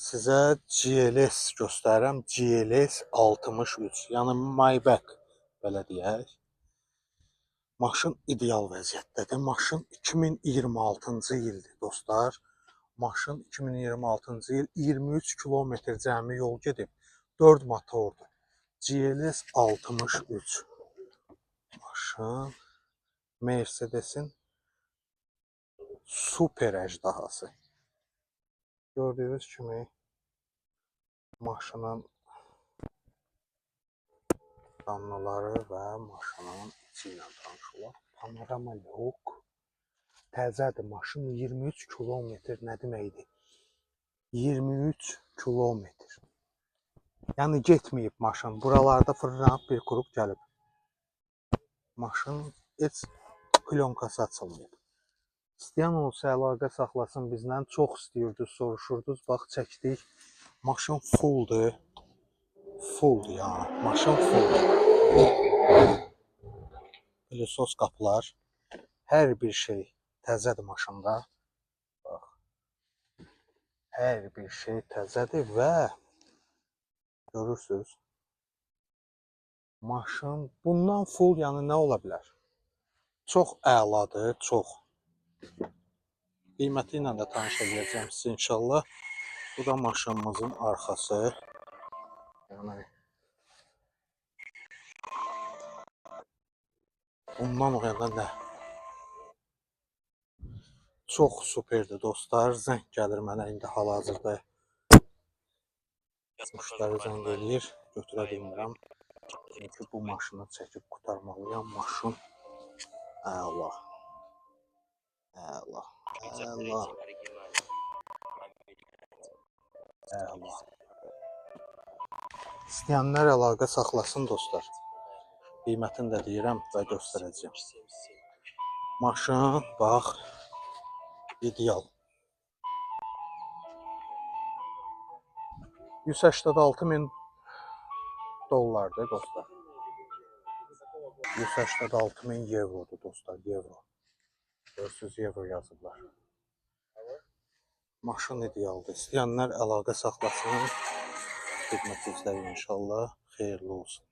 Sizə GLS göstərirəm. GLS 63, yəni Maybach belə deyək. Maşın ideal vəziyyətdədir. Maşın 2026-cı ildir dostlar. Maşın 2026-cı il 23 kilometr cəmi yol gedib. 4 motordur. GLS 63. Maşın Mercedes'in super əjdahası. Gördüyünüz kimi maşının damlaları və maşının içi ilə tanış olaq. Panorama lük. Təzədir maşın, 23 kilometr nə deməkdir? 23 kilometr. Yəni getməyib maşın. Buralarda fırlanıb bir qrup gəlib. Maşın heç plonkası açılmayıb. İstəyən olsa əlaqə saxlasın bizlə. Çox istəyirdiniz, soruşurdunuz. Bax çəkdik. Maşın fulldur. Fulldur yəni. Maşın fulldur. Pılosos qapılar. Hər bir şey təzədir maşında. Bax. Hər bir şey təzədir və görürsüz. Maşın bundan full yəni nə ola bilər? Çox əladır, çox. Qiyməti ilə də tanış eləyəcəm sizi inşallah. Bu da maşınımızın arxası. Yəni bundan o yana nə? Çox superdir dostlar. Zəng gəlir mənə indi hal-hazırda. Müştəri zəng eləyir, götürə bilmirəm. Çünki bu maşını çəkib qurtarmalıyam. Maşın əla. Əla. Əla. Əla. İstəyənlər əlaqə saxlasın dostlar. Qiymətini də deyirəm və göstərəcəyəm. Maşın bax ideal. 186 min dollardır dostlar. 186 min eurodur dostlar, euro. Görürsünüz, euro yazıblar. Maşın idealdır. İstəyənlər əlaqə saxlasın. Xidmətinizdə inşallah. Xeyirli olsun.